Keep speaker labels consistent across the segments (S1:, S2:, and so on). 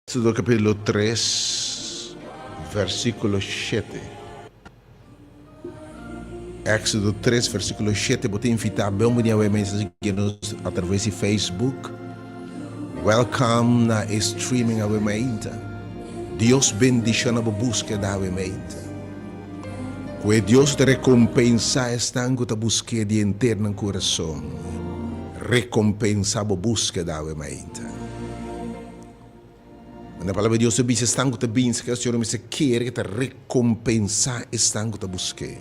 S1: Éxodo capítulo 3, versículo 7. Éxodo 3, versículo 7. Bo ta invitá bon bini awe mesa sigui nos a traves di Facebook. Welcome na e streaming awe mainta. Dios bendiciona bo búskeda awe mainta. Ku e Dios ta rekompensá esnan ku ta busk'é di henter nan kurason. Rekompensá bo búskeda awe mainta. Na Palabra di Dios ta bisa esnan ku ta binse ku e Señor mester kere ku ta rekompensá esnan ku ta busk'é.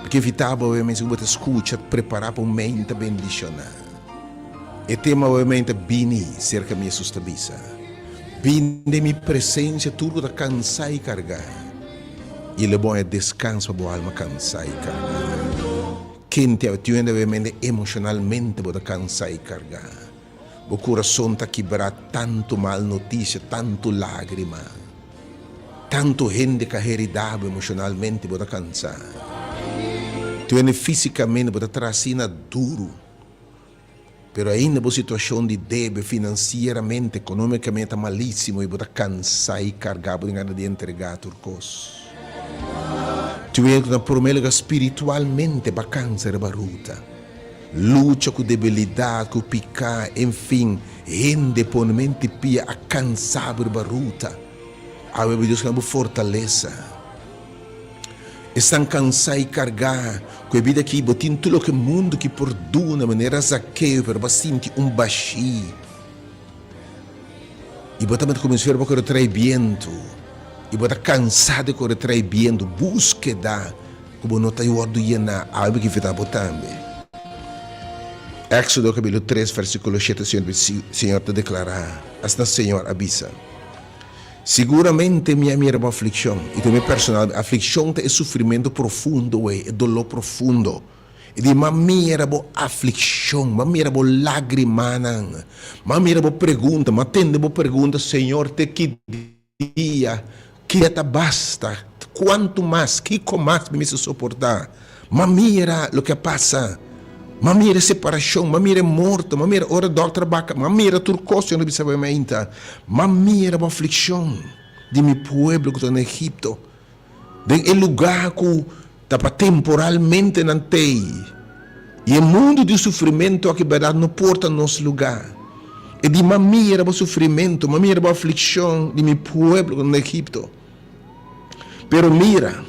S1: Mi ke invitá bo awe mester ku bo ta skucha prepará pa un mente bendishoná. E tema awe mente Bini serka mi Hesus ta bisa. Bini den mi presensia tur ku ta kansá i kargá, i lo bo haña deskanso pa bo alma kansá i kargá. Ken te tin hende awe mente emoshonalmente bo ta kansá i kargá? Bo kurason ta kibrá tantu mal notisia, tantu lágrima, tantu hende ka heridá bo emoshonalmente, bo ta kansá. Tin hende físikamente bo ta traha asina duru, pero ainda bo situashon di debe finansieramente, ekonómikamente ta malísimo i bo ta kansá i kargá, bo tin gana di entregá tur kos. Tin hende ku ta promé lugar spiritualmente ba kansa riba ruta. Lucha ku debilidat, ku piká, enfin, hende pone mente pia a kansa bo riba ruta. Awe bo Dios kende bo fortalesa. Esnan kansá i kargá ku e bida aki, bo tin tur loke mundu ki por duna, manera Zakeo, pero bo a sinti un bashí. I bo tabata kuminsá bo kore trai bientu, i bo ta kansá di kore trai bientu, búskeda. Ku bo no ta wòrdu yená, awe mi ke invitá bo tambe. Éksodo kapítulo 3 versíkulo 7 Señor ta deklará, Asina Señor a bisa, Siguramente mi a mira bo aflikshon, i tambe personal, aflikshon ta e sufrimentu profundo wey, e doló profundo. I di, M'a mira bo aflikshon, m'a mira bo lágrimanan, m'a mira bo pregunta, m'a tende bo pregunta, Señor, te ki dia kia ta basta? Kuantu mas? Kiko mas mi mester soportá? M'a mira loke a pasa. M'a mira e separashon, m'a mira e morto, m'a mira ora dòkter a baka, m'a mira tur kos ku no bisa bo mainta. M'a mira bo aflikshon di mi pueblo ku ta na Egipto, den e lugá ku ta pa temporalmente nan t'ei. I e mundu di sufrimentu aki bèrdat no por ta nos lugá. E di, M'a mira bo sufrimentu, m'a mira bo aflikshon di mi pueblo na Egipto. Pero mira,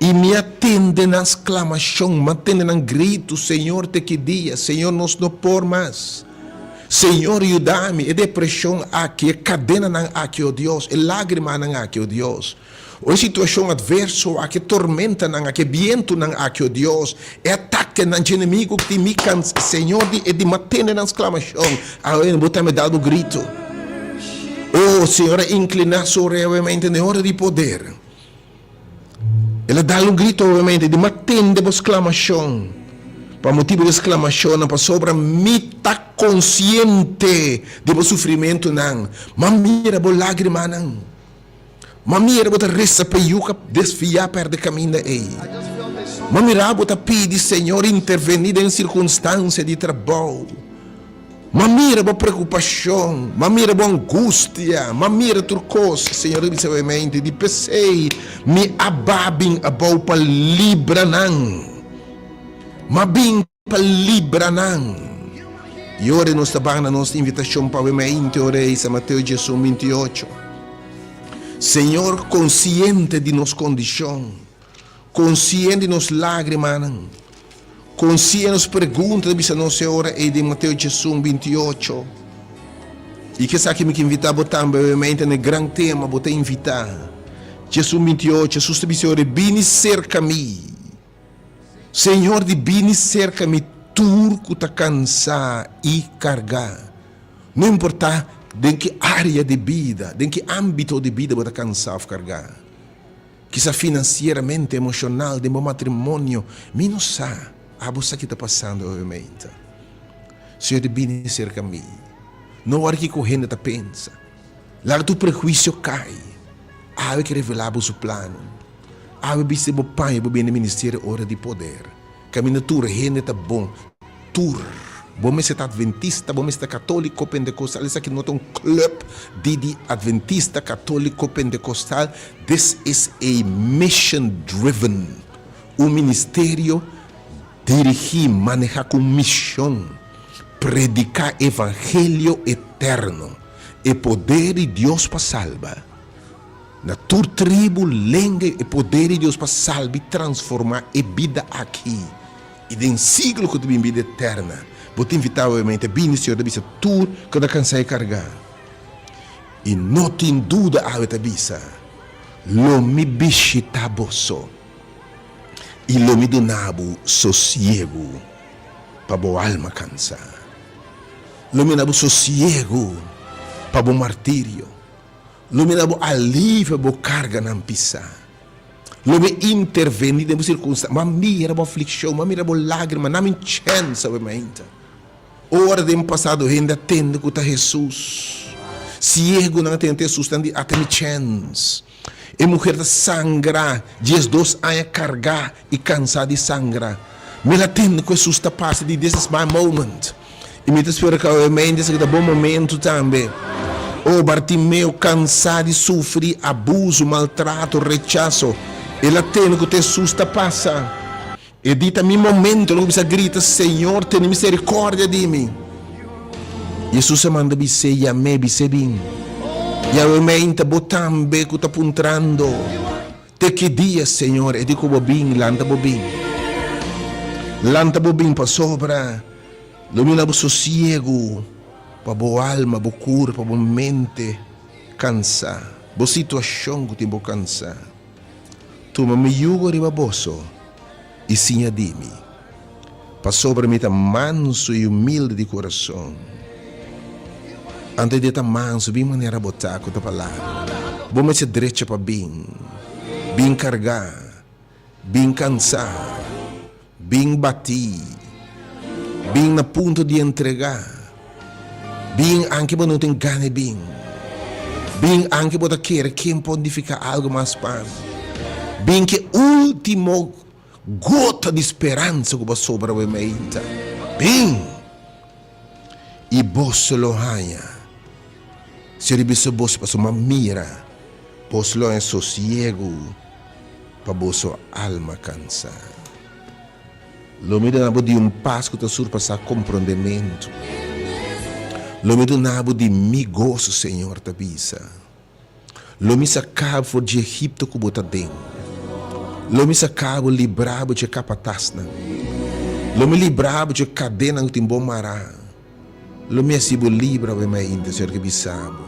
S1: i mi a tende nan sklamashon, m'a tende nan gritu, Señor, te ki dia? Señor, nos no por mas. Señor, yuda mi. E depreshon aki, e kadenanan aki, o Dios, e lágrimanan aki, o Dios. O e situashon atverso aki, e tormentanan aki, e bientunan aki, o Dios, e atakenan dje enemigu ku tin mi kans, Señor, di e di matene nan sklamashon, awe bo tambe dal bo gritu. O Señor a inkliná su orea obviamente na e ora di poder. El a dal un gritu obviamente di matende bo sklamashon, pa motibu di e sklamashonnan, pasobra mi ta konsiente di bo sufrimentunan, m'a mira bo lágrimanan. Ma mira bo ta resa p'e yu k'a desviá pèrdè kaminda ei. Ma mira bo ta pidi Señor intervení den sirkunstansia di trabou. Ma mira bo preokupashon, ma mira bo angustia, ma mira tur kos. Señor ta bisa bo mente, di p'esei mi a ba bin abou pa libra nan. Ma bin Pa libra nan. I ora nos ta baha na nos invitashon pa awe mainti ora ei, San Mateo 11, 28. Señor konsiente di nos kondishon, konsiente di nos lágrimanan, konsiente nos pregunta ta bisa nos e ora ei den Mateo 11, 28. I ke esaki mi ke invitá bo tambe awe mainti na e gran tema bo ta invitá. 11, 28, Jesus ta bisa e ora ei, Bini serka mi. Señor di bini serka mi tur ku ta kansá i kargá. No importá den ki área di bida, den ki ámbito di bida bo ta kansá òf kargá. Kisas finansieramente, emoshonal, den bo matrimonio, mi no sa. Abo sa ki ta pasando obviamente. Señor di bini serka mi. No wòri kiko hende ta pensa. Laga tur prehuisio kai. Awe ke revelá bo su plan. Awe bisti bo paña bo bini ministerio ora di poder. Kaminda tur hende ta bon. Tur. Bo mester ta adventista, bo mester ta katóliko, pentekostal, esaki no ta un club di di adventista, katóliko, pentekostal, this is a mission driven, un ministerio dirigí, manehá ku un mishon, prediká evangelio eterno, e poder di Dios pa salba. Na tur tribu, lenga i e poder di Dios pa salba i transformá e bida aki i den siglo ku ta bin bida eterna. Bo ta invitá obviamente bini Señor ta bisa tur ku ta kansá i kargá. I no tin duda awe ta bisa, Lo mi bishitá boso i lo mi duna bo sosiegu pa bo alma kansá. Lo mi duna bo sosiegu pa bo martirio. Lo mi da bo alivio bo karganan pisá. Lo mi intervení den bo sirkunstansia. Bo a mira bo aflikshon, bo a mira bo lágrima, nan mi chèns awe mainta. Ora den pasado hende a tende ku ta Hesus. Siegunan a tende ta Hesus, nan di, Ata mi chèns. E muher ta sangra, diesdos aña kargá i kansá di sangra. Mi la tende ku Hesus ta pasa di, This is my moment. I mi ta spera ku awe mente esaki ta bo momentu tambe. O Bartimeo, kansá di sufri abusu, maltrato, rechaso, el a tende ku ta Hesus ta pasa. E di, Ta mi momento. El a kuminsá grita, Señor, tene miserikòrdia di mi. Hesus a manda bis'é, Yam'é, bis'é bin. I awe meinta bo tambe ku ta puntrando, Te ki dia, Señor? E di ku bo bin, lanta bo bin. Lanta bo bin, pasobra lo mi na bo sosiegu pa bo alma, bo kurpa, bo mente kansá, bo situashon ku tin bo kansá. Tuma mi yugo riba boso i siña di mi, pasobra mi ta mansu i humilde di kurason. Anto e di ta mansu, bin manera bo ta ku ta palabra. Bo mester drecha pa bin, bin kargá, bin kansá, bin batí, bin na punto di entregá, bin anke bo no tin gana di bin, bin anke bo ta kere ken por nifiká algu mas pa mi, bin ke último gota di speransa ku bo a sobra bo e meinta, bin! I boso lo haña. Si riba bisa boso pasobra mi a mira, boso lo haña sosiegu pa boso alma kansá. Lo mi duna bo di un pas ku ta surpasá komprondementu. Lo mi duna bo di mi goso, Señor ta bisa. Lo mi saká bo for di Egipto ku bo ta den. Lo mi saká bo, librá bo dje kapatasnan. Lo mi librá bo dje kadenanan ku tin bo mará. Lo mi hasi bo libre awe mainta, Señor ke bisa bo.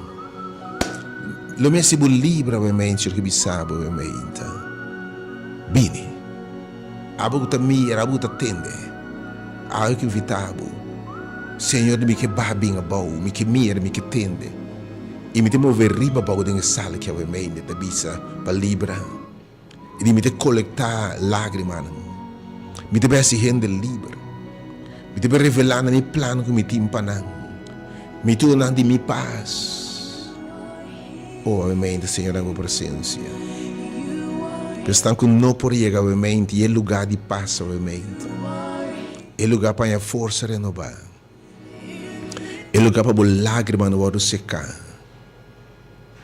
S1: Lo mi hasi bo libre awe mainta, Señor ke bisa bo awe mainta. Bini. Abo ku ta mira, abo ku ta tende, awe ke invitá bo. Señor, mi ke baha bin abou, mi ke mira, mi ke tende. I mi ta move riba abou den e sala ki awe mei mi ta bisa pa libra i di mi ta kolektá lágrimanan. Mi ta bai hasi hende liber. Mi ta bai revelá nan e plan ku mi tin pa nan. Mi ta duna nan di mi pas. O awe mei ta Señor den bo presensia. Pa esnan ku no por yega awe mei i e lugá di pas awe mei ta. E lugá pa haña forsa renobá. E lugá pa bo lágrimanan wòrdu seká.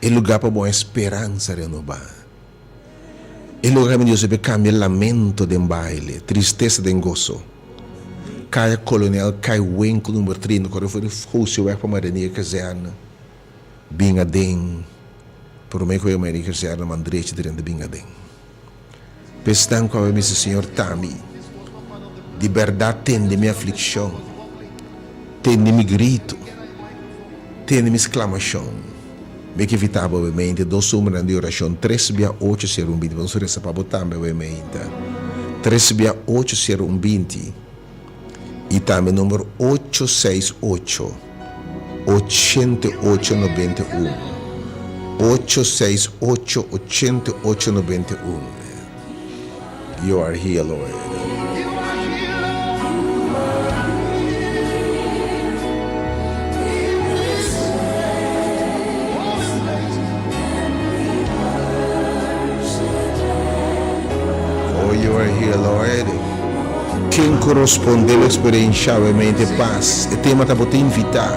S1: E lugá pa bo speransa renobá. E lugá kaminda Dios a por kambia lamento den baile, tristesa den goso. Kaya Kolonel Kai Winkel number 30, kore for di Gosieweg pa Marinier Kazerne, bin aden. Promé ku e Marinier Kazerne man drechi drenta bin aden. P'esnan ku awe mester Señor ta mi, di bèrdat tende mi aflikshon, tende mi gritu, tende mi sklamashon. Mi ke invitá bo awe mente dos numbernan di orashon, tres bia ocho sero un binti, pa nos resa pa bo tambe awe meinta, tres bia ocho sero un binti. I tambe number ocho seis ocho, ochenta i ocho nobenta i un, ocho seis ocho, ochenta i ocho nobenta i un. You are here, Lord. Oh, you are here, Lord. Ken ku. korespondé bo eksperensha awemente pas. E tema ta bo ta invitá.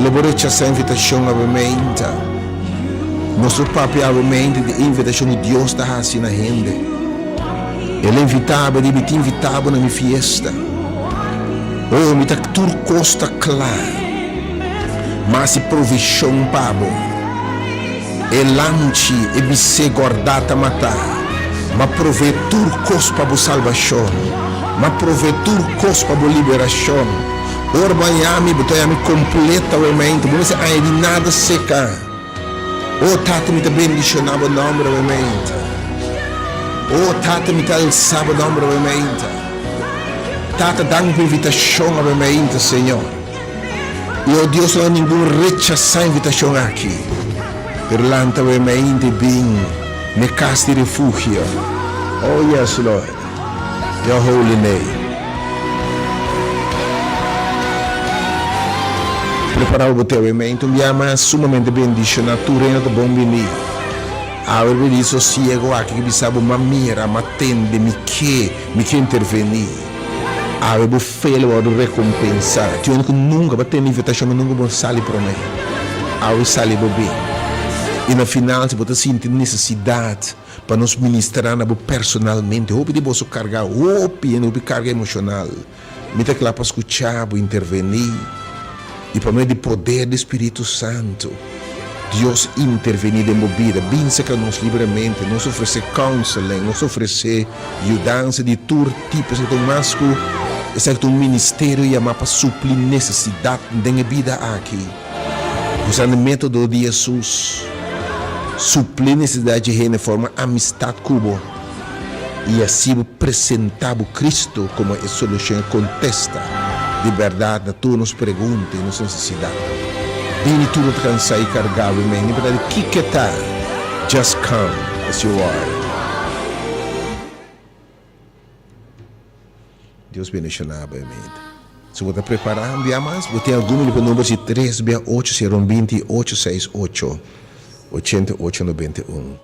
S1: Lo bo rechasá invitashon awemente. Nos lo papia awemente di e invitashon ku Dios ta hasi na hende. El a invitá bo, e di, Mi ta invitá bo na mi fiesta. Oh, mi ta tur kos ta kla. Ma hasi provishon pa bo. E lamchi, e bisé gòrdá ta matá. M'a provee tur kos pa bo salbashon. M'a provee tur kos pa bo liberashon. Ora bo a yami, bo ta yami kompletamente. Bo mester añadí nada seka. O Tata, mi ta bendishoná bo nòmber awemente. O Tata, mi ta alsá bo nòmber awemente. Tata, danki pa invitashon awemente, Señor. I o Dios no ningun rechasá invitashon aki, pero lanta awe mainta i bin n'e kas di refugio. Oh yes Lord, your holy name. Prepará bo te awe mainta un bia mas sumamente bendishoná tur hende ta bon bini. Awe bo di sosiego aki ki bisa bo m'a mira, m'a tende, mi ke, mi ke intervení. Awe bo fe lo wòrdu rekompensá. Tin hende ku nunka bo a tene invitashon, ma nunka bo a sali promé. Awe sali bo bin. I na final, si bo ta sinti nesesidat pa nos ministrá na bo personalmente, hopi di boso kargá hopi hende, hopi karga emoshonal. Mi ta kla pa skuchá bo, intervení, i pa medio di poder di Spiritu Santu, Dios intervení den bo bida. Bin serka nos libremente. Nos ofresé counseling, nos ofresé yudansa di tur tipo. Esaki ta un mas ku esaki ta un ministerio yamá pa supli nesesidat den e bida aki. Usando e método di Hesus, supli nesesidat dje hende, forma amistat ku bo. I asi bo presentá bo Cristo komo e solushon, e kontesta di bèrdat na tur nos pregunta i nos nesesidat. Bini tur no ta kansá i kargá bo men, no importá di kiko e ta, just come as you are. Dios bendishoná bo, amen. Si bo ta prepará un bia mas, bo tin algun minuto pa number si tres bia ocho sero un binti ocho seis ocho ochenta i ocho nobenta i un.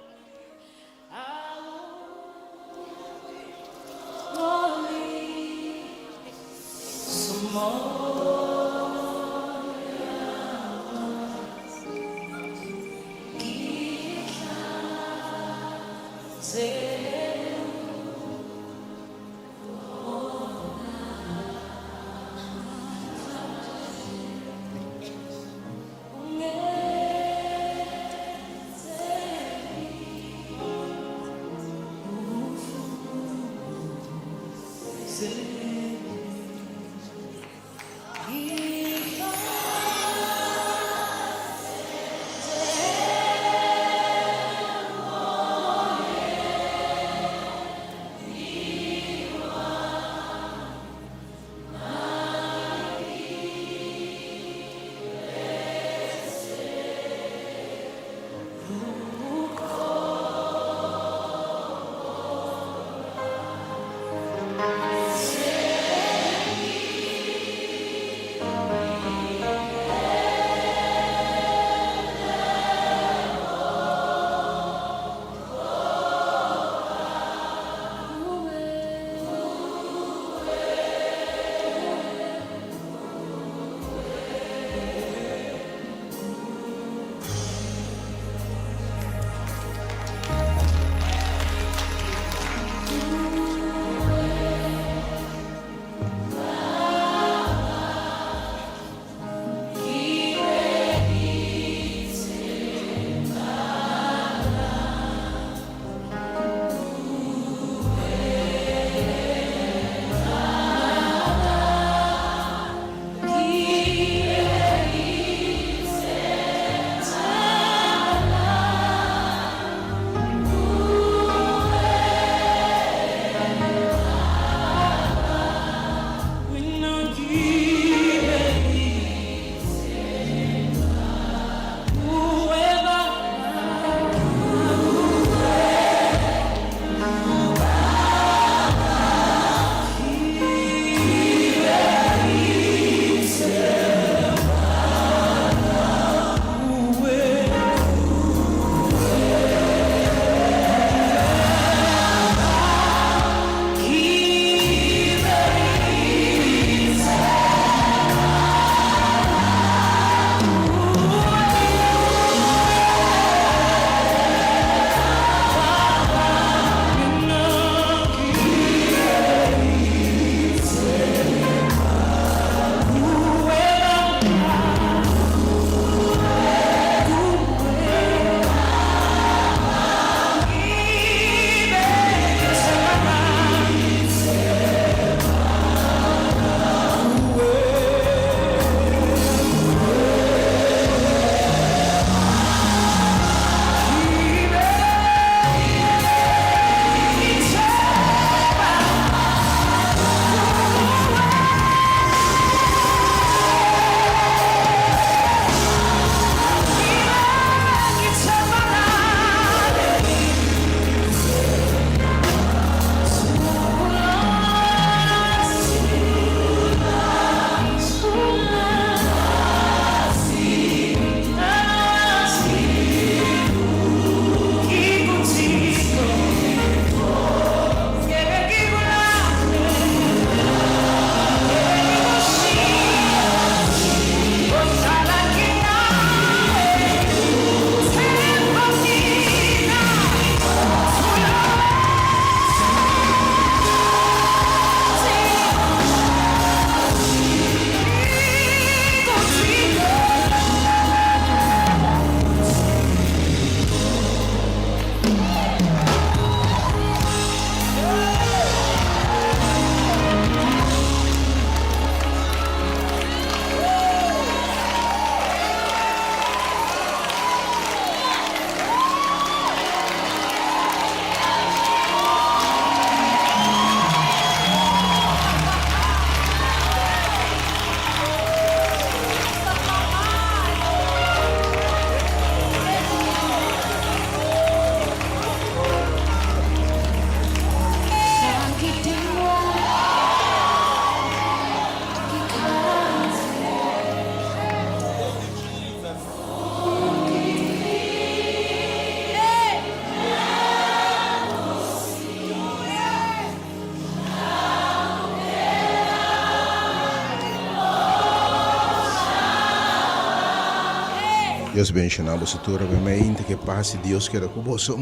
S1: Dios bendiciona boso tur awe mainta ke pas di Dios keda ku boso.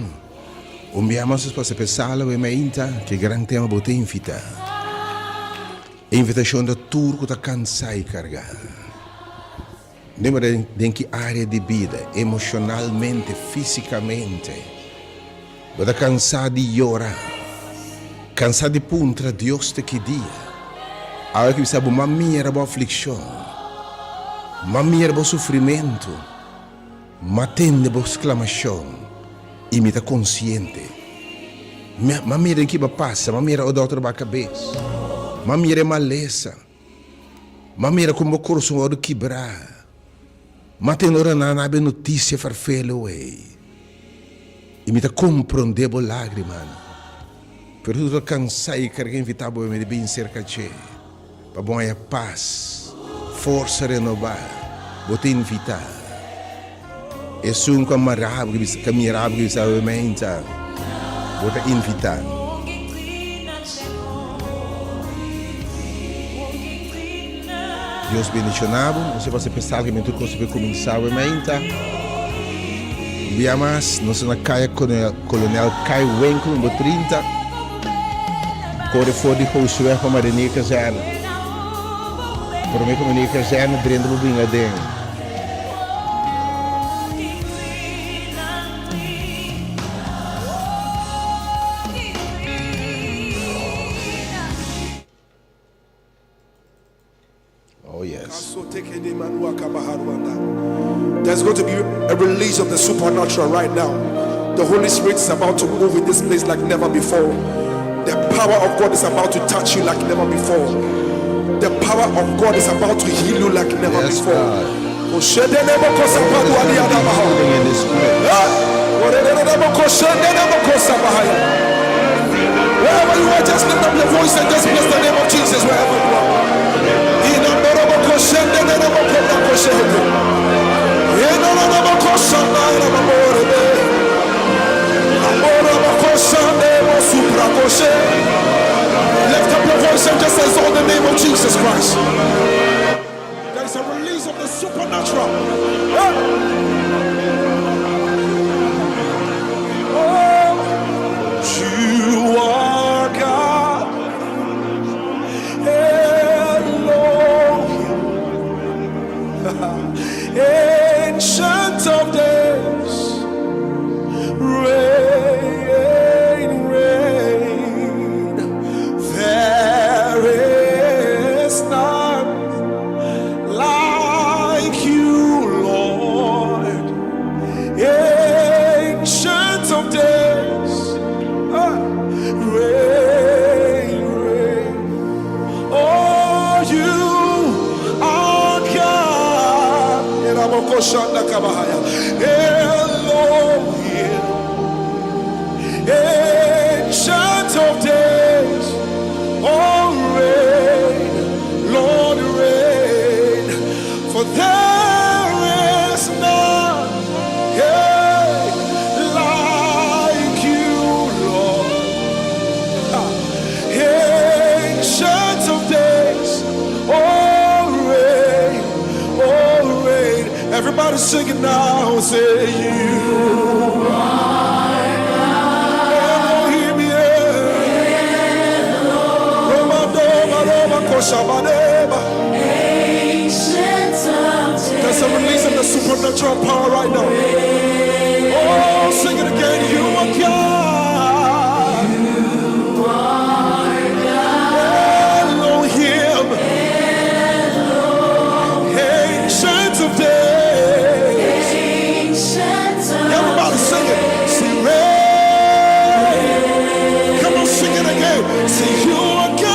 S1: Un bia mas nos pasa p'e sala awe mainta ke gran tema bo ta invita. E invitacion ta tur ku ta kansa i karga. Nimmer den ki area di bida, emocionalmente, fisicamente, bo ta cansa di yora, cansa di puntra Dios te ki dia. Awe ki bisa bo m'a mira bo afliccion, m'a mira bo sufrimento, m'a tende bo sclamacion y mi ta conciente. M'a mira den ki bo a pasa, m'a mira o dokter ba cabes, m'a mira e malesa. M'a mira kon bo kurason wòrdu kibrá. M'a tende ora nan a be notisia farfelu ei. I mi ta komprondé bo lágrimanan. Pero tur ta kansá i karga invitá bo di bin serka dje pa bo haña pas, forsa renobá. Bo ta invitá. Esun ku a mara bo, ku a mira bo, ku bisa bo meinta, bo ta invitá. Dios bendishoná bo. Nos a pasa pensá ku tur kos a kuminsá awe meinta. Un bia mas, nos ta na Kaya Kolonel Kai Winkel number 30. Kore for di Josué pa Marinier Kazerne. Promé ku Marinier Kazerne drenta bo bin aden. Oh yes.
S2: There's going to be a release of the supernatural right now. The Holy Spirit is about to move in this place like never before. The power of God is about to touch you like never before. The power of God is about to heal you like never
S1: Yes,
S2: before.
S1: God. Healing in this place.
S2: Wherever you are, just lift up your voice and just bless the name of Jesus wherever you are. Lift up your voice and just exalt the name of Jesus Christ. There is a release of the supernatural. Hey. Oh, you are God. Elohim. Ancient of days. Reign, reign. There is none like you, Lord. Ancient of days. Ah, reign, reign. Oh, you are God. Elohim. Ancient of days. Oh, reign, Lord, reign. For there is none yeah, like you, Lord. Ancient of days, oh reign, oh reign. Everybody sing it now, say you are Elohim, yeah. Roma doma, Roma koshabaneba. There's a release of the supernatural power right now. Oh, sing it again. You are God. Elohim. Ancient of days. Everybody sing it. Say reign. Come on, sing it again. Say you are God.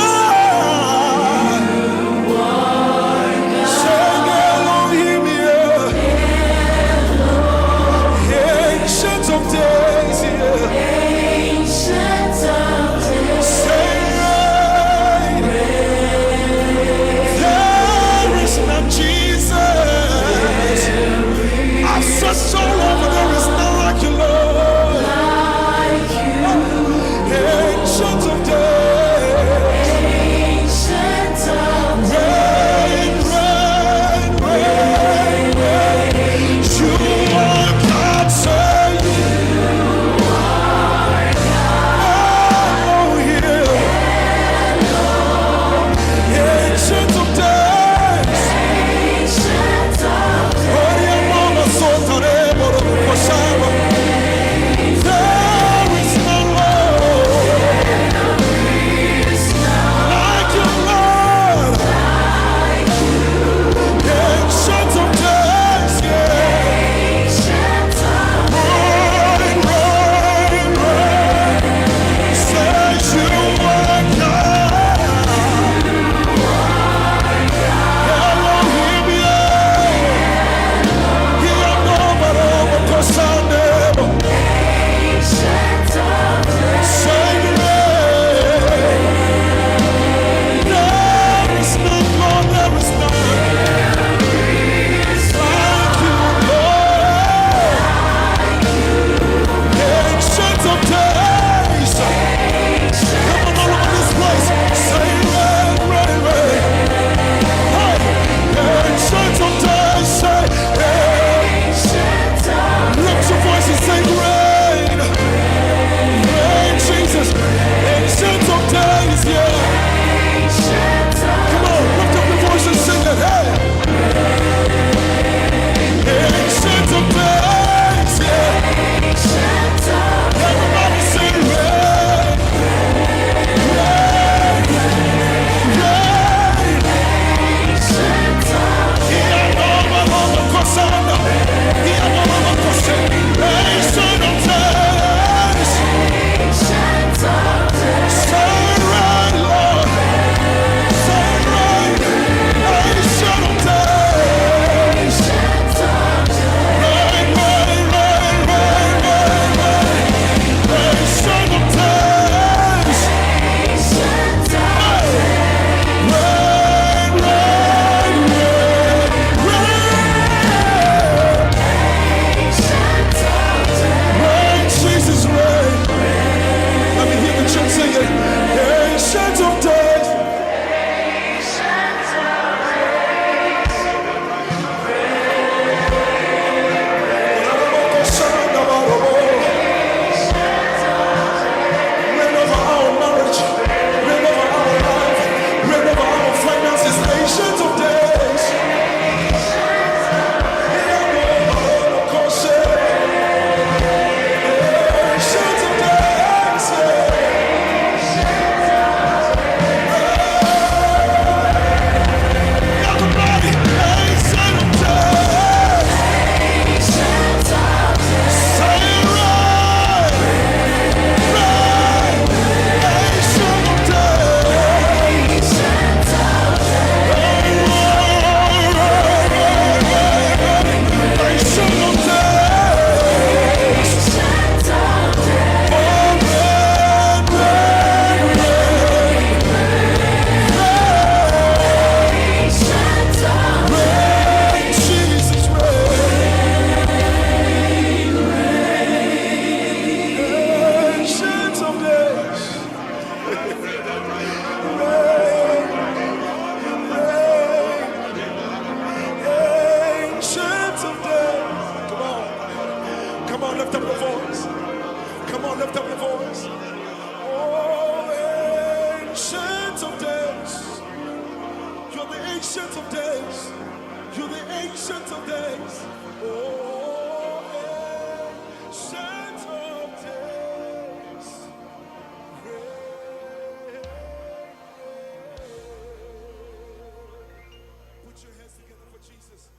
S2: lift up your voice. Come on, lift up your voice. Oh, ancient of days. You're the ancient of days. You're the ancient of days. Oh, ancient of days. Put your hands together for Jesus.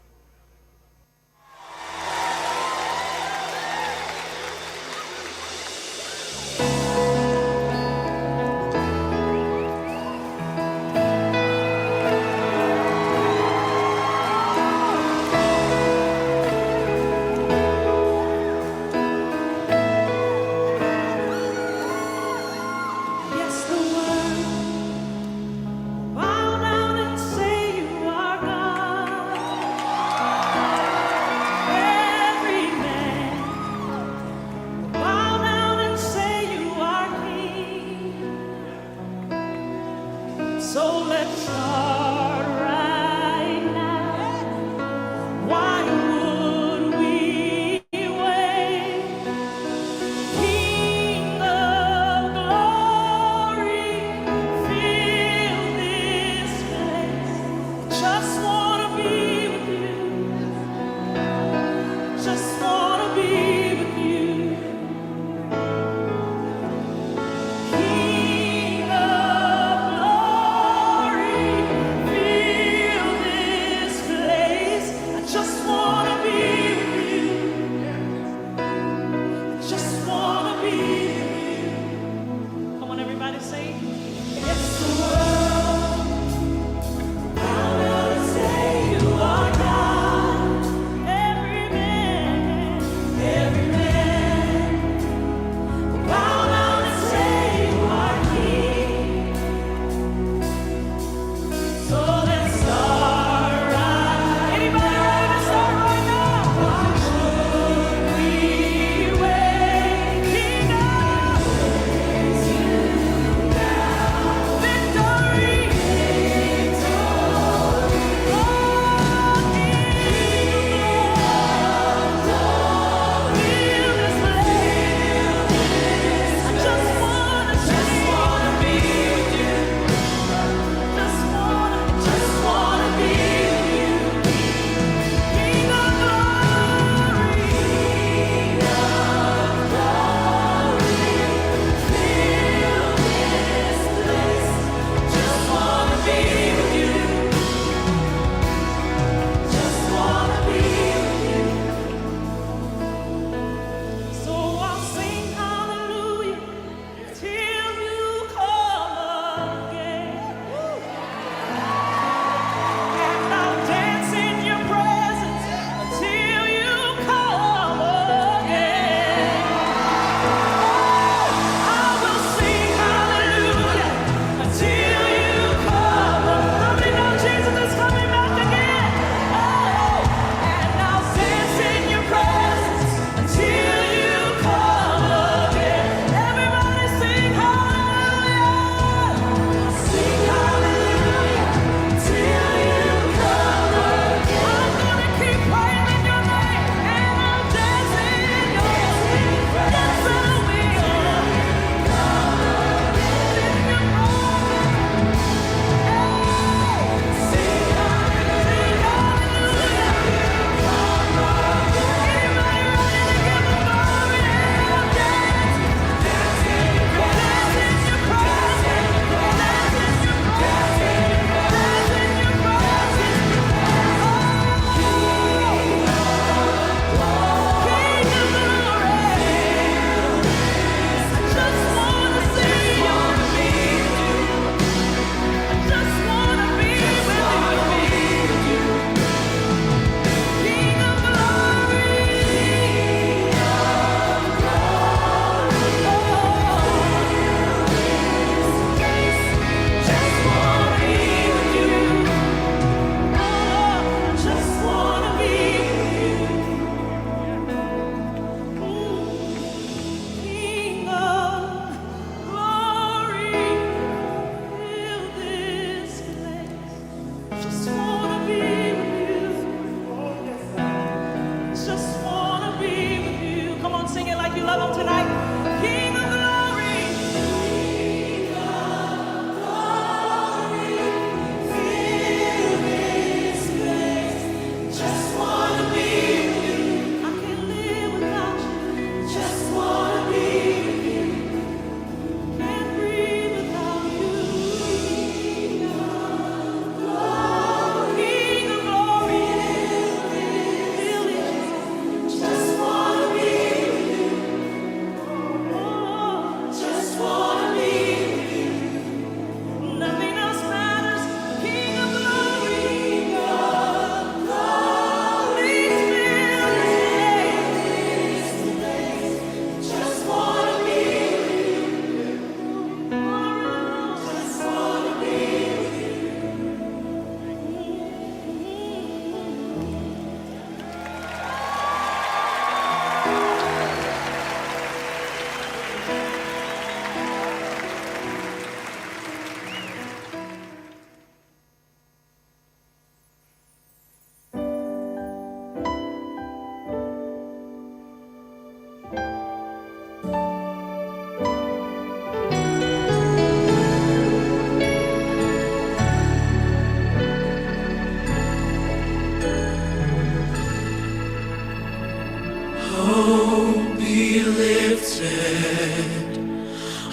S3: Be lifted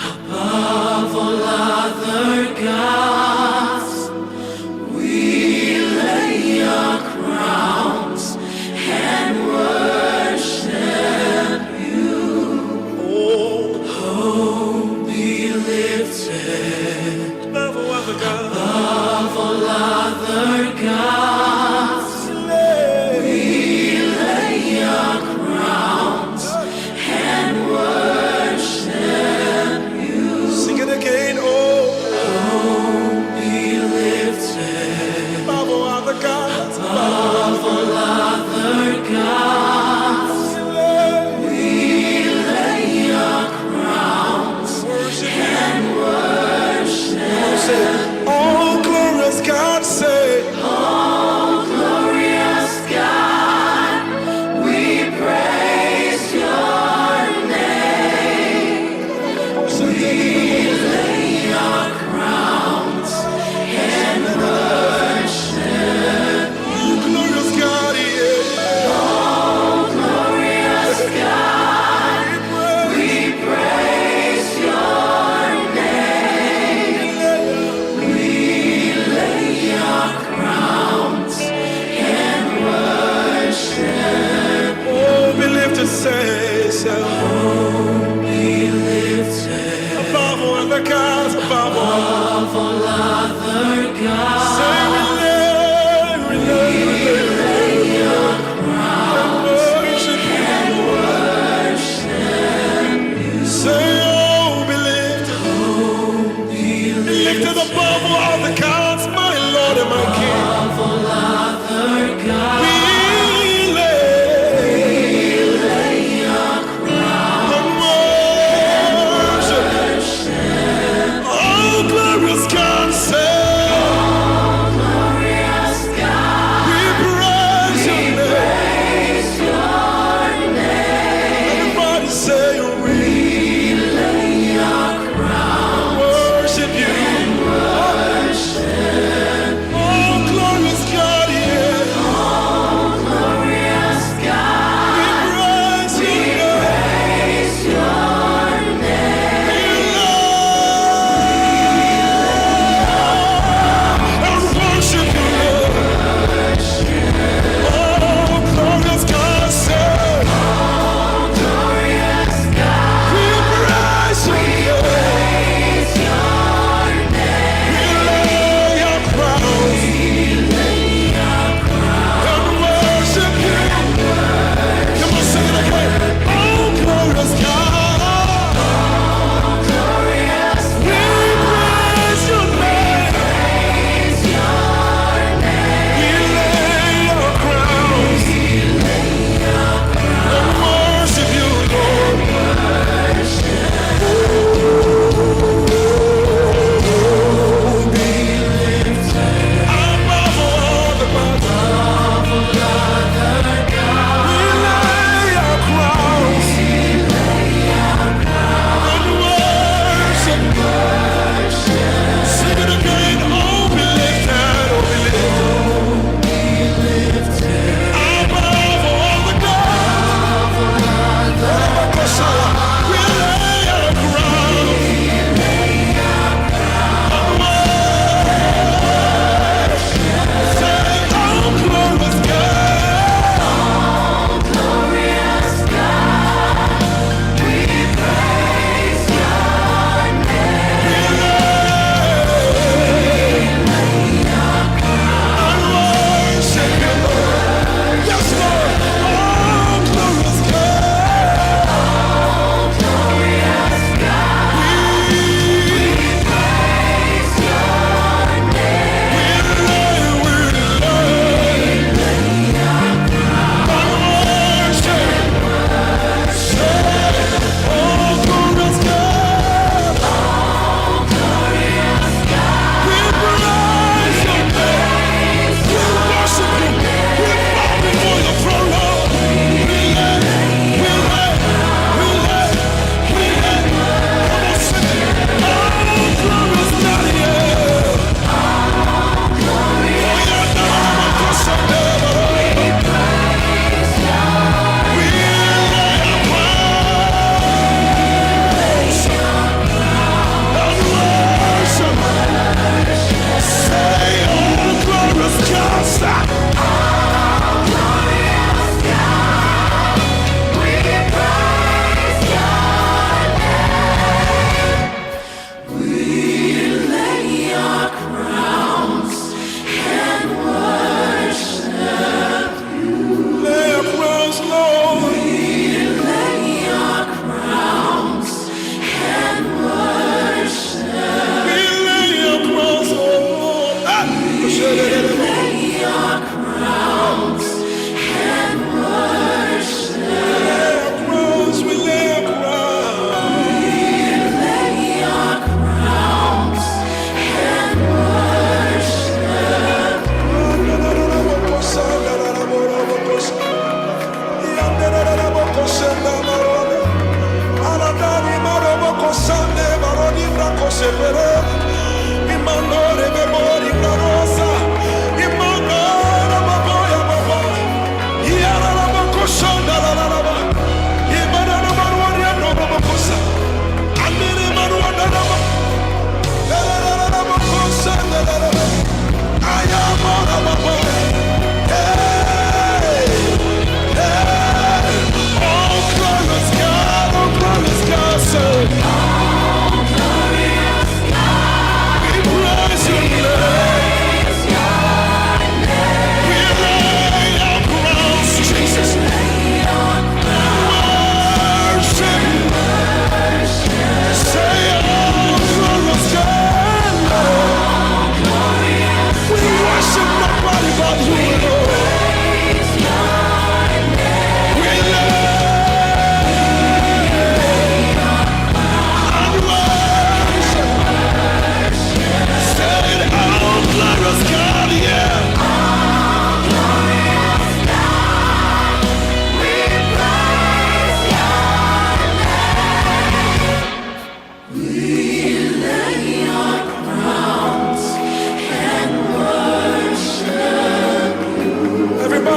S3: above all other gods. We lay our crowns and worship you. Oh, be lifted
S2: Above all other gods.
S3: above all other gods. We lay our crowns and worship you.
S2: Sing it again. Oh,
S3: Be lifted
S2: above all other gods.
S3: above all other gods. We lay our crowns
S2: Worship you.
S3: and worship.
S2: Come on, say, Oh, glorious God, say,
S3: Oh, glorious God, we praise your name. We lay our crowns and worship.
S2: Oh, glorious God, yeah.
S3: Oh, glorious God, we praise your name. We lay our crowns and worship.
S2: Oh, be lifted, say, say,
S3: Oh, be lifted
S2: above all other gods, above all.
S3: above all other gods.
S2: Say, we lay, we lay, we lay,
S3: Lay our crowns
S2: worship you.
S3: and worship you.
S2: Say, oh, be lifted,
S3: Oh, be
S2: lifted above all other gods, my Lord and my King.
S3: above all other gods.
S2: We lay
S3: Lay our crowns
S2: and worship.
S3: worship.
S2: Oh, glorious God, say,
S3: Oh,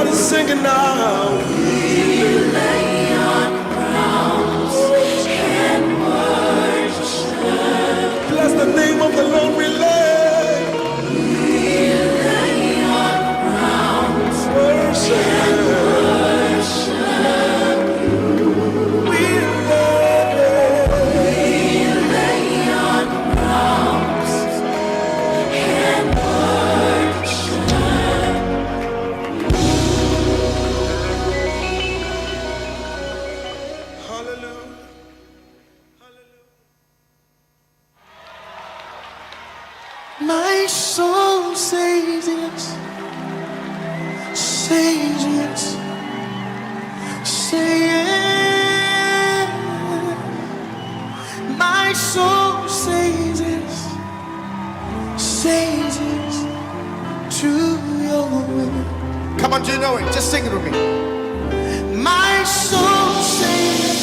S2: Everybody singing now.
S3: We lay our crowns and worship.
S2: Bless the name of the Lord. We lay.
S3: We lay our crowns
S2: Worship.
S3: and worship you.
S2: We lay.
S3: We lay our crowns and worship.
S2: Hallelujah.
S4: My soul says yes, says yes, say yes. My soul says yes, says yes to your will.
S5: Come on, do you know it? Just sing it with me.
S4: My soul says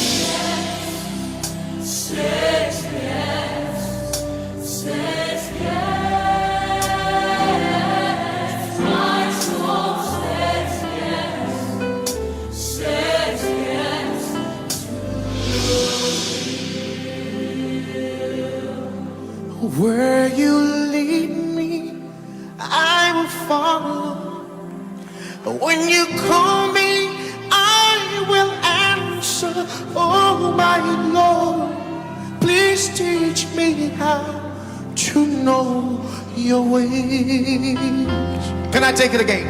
S3: Says yes, says yes. My soul says yes, says yes.
S4: Where you lead me, I will follow. When you call me, I will answer. Oh, my Lord, please teach me how to know your ways.
S5: Can I take it again?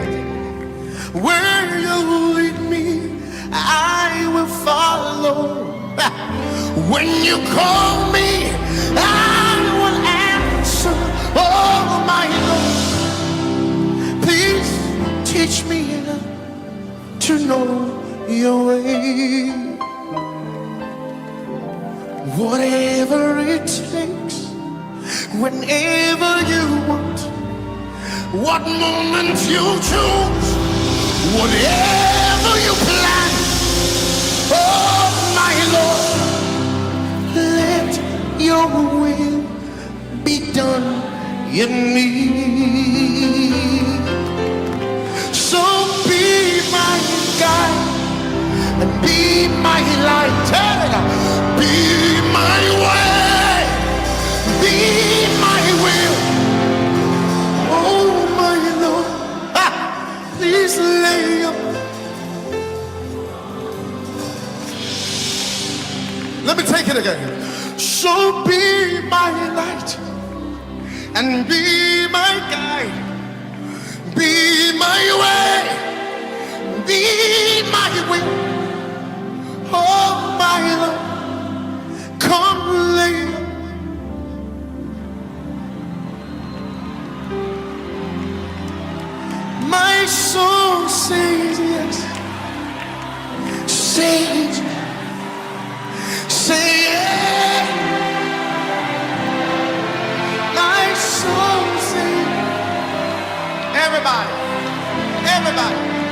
S4: Where you lead me, I will follow. When you call me, I will answer. Oh, my Lord, please teach me to know your way. Whatever it takes, whenever you want, what moment you choose, whatever you plan, oh my Lord, let your will be done in me. So be my guide and be my light, hey, be my way, be my will. Oh my Lord, ah, please lay your
S5: Let me take it again.
S4: So be my light and be my guide, be my way, be my will. Oh my Lord, come lay. My soul says yes, says, say yes. My soul says,
S5: Everybody, everybody.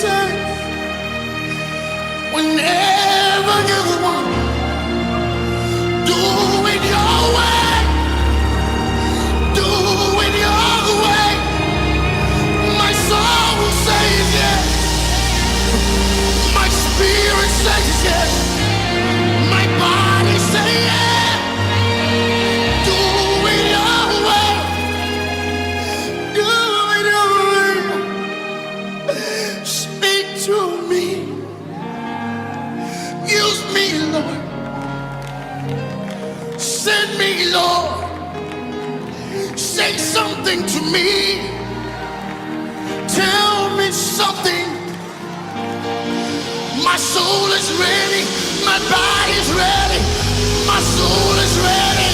S4: say, whenever you want, do it your way. Do it your way. My soul says yes. My spirit says yes. My body says yes. Do it your way. Do it your way. Speak to me. Use me, Lord. Send me, Lord. Say something to me. Tell me something. My soul is ready. My body's ready. My soul is ready.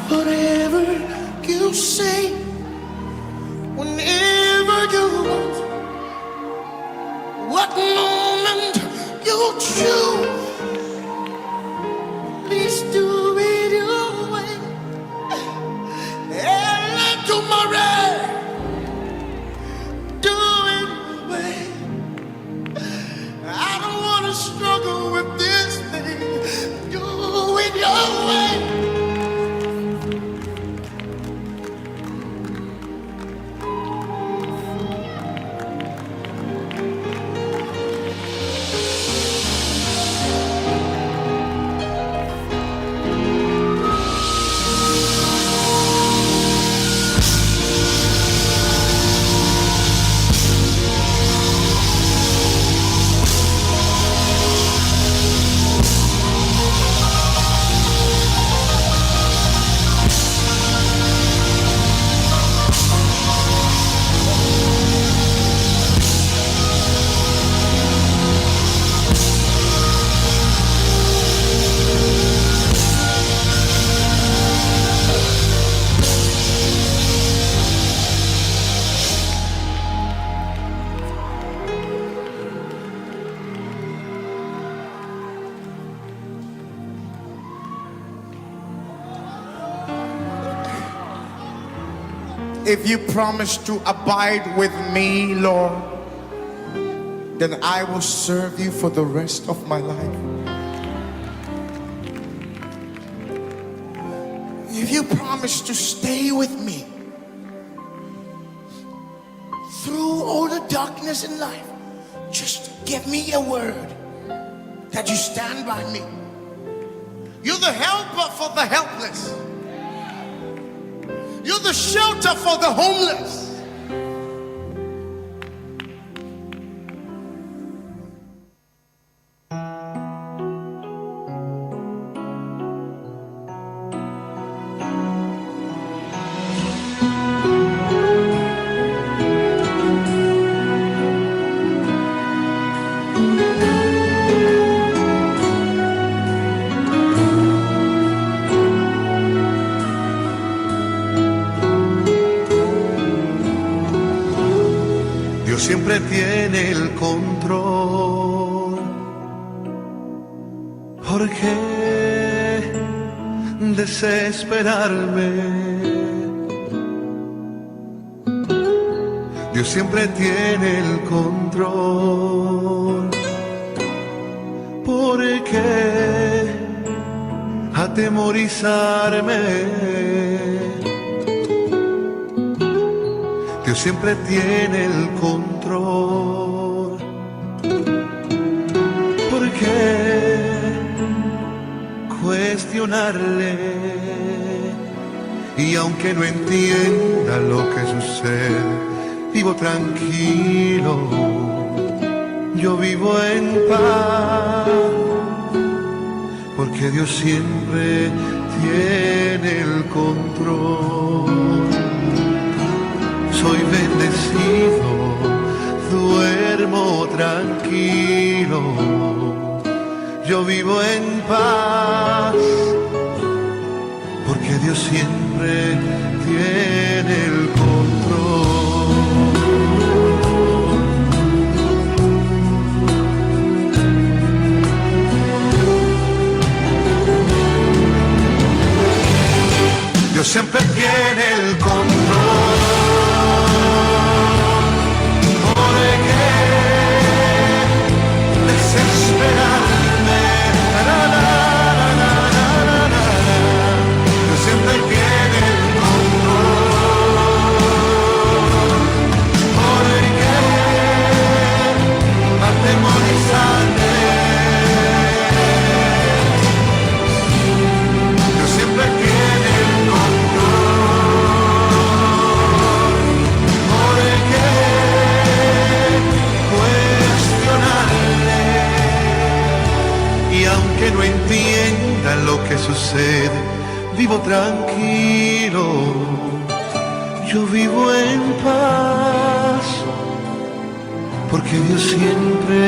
S4: Whatever you say, whenever you want, what moment you choose, please do it your way. And tomorrow, do it your way. I don't want to struggle with this thing. Do it your way.
S5: If you promise to abide with me, Lord, then I will serve you for the rest of my life.
S4: If you promise to stay with me through all the darkness in life, just give me a word that you stand by me.
S5: You're the helper for the helpless. You're the shelter for the homeless.
S6: Dios siempre tiene el control. ¿Por qué desesperarme? Dios siempre tiene el control. ¿Por qué atemorizarme? Dios siempre tiene el control. ¿Por qué cuestionarle? Y aunque no entienda lo que sucede, vivo tranquilo. Yo vivo en paz. Porque Dios siempre tiene el control. Soy bendecido, duermo tranquilo, yo vivo en paz, porque Dios siempre tiene el control. Dios siempre tiene el control. ¿Por qué desesperarme? Na, na, na, na, na, na, na, na. Dios siempre tiene el control. ¿Por qué atemorizarme? Dios siempre tiene el control. ¿Por qué cuestionarle? Y aunque no entienda lo que sucede, vivo tranquilo. Yo vivo en paz, porque Dios siempre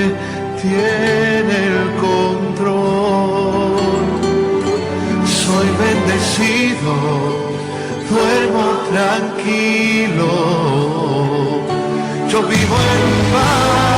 S6: tiene el control. Soy bendecido, duermo tranquilo, yo vivo en paz.